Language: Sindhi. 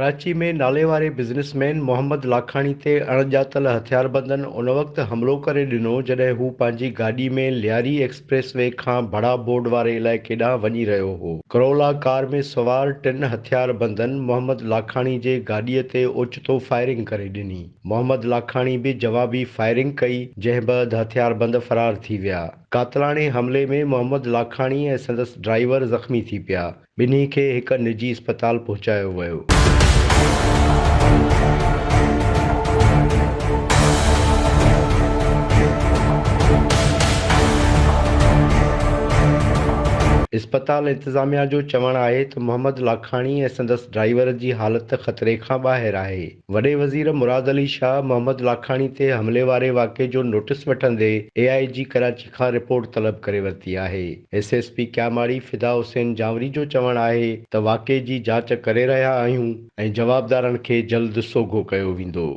ڪراچي ۾ ناليواري بزنس مين محمد لاکاڻي تي اڻڄاتل هٿياربندن ان وقت حملو ڪري ڏنو جڏهن هو پنهنجي گاڏي ۾ لياري ايڪسپريس وي کان ڀڙا بورڊ واري علائقي ڏانهن وڃي رهيو هو. ڪرولا ڪار ۾ سوار ٽن هٿياربندن محمد لاکاڻي جي گاڏي تي اوچتو فائرنگ ڪري ڏني. محمد لاکاڻي به جوابي فائرنگ ڪئي جنهن بعد هٿياربند فرار ٿي ويا. قاتلاڻي حملي ۾ محمد لاکاڻي ۽ سندس ڊرائيور زخمي ٿي پيا، ٻنهي کي هڪ نجي اسپتال پهچايو ويو. اسپتال انتظاميا جو چوڻ آهي ته محمد لاکاڻي ۽ سندس ڊرائيور جي حالت خطري کان ٻاهر آهي. وڏي وزير مراد علي شاهه محمد لاکاڻي تي حملي واري واقعي جو نوٽيس وٺندي اي آء جي ڪراچي کان رپورٽ طلب ڪري ورتي آهي. S S P Keamari Fida Hussain Janwari جو چوڻ آهي ته واقعي جي جاچ ڪري رهيا آهيون ۽ جوابدارن کي جلد سوگهو ڪيو ويندو.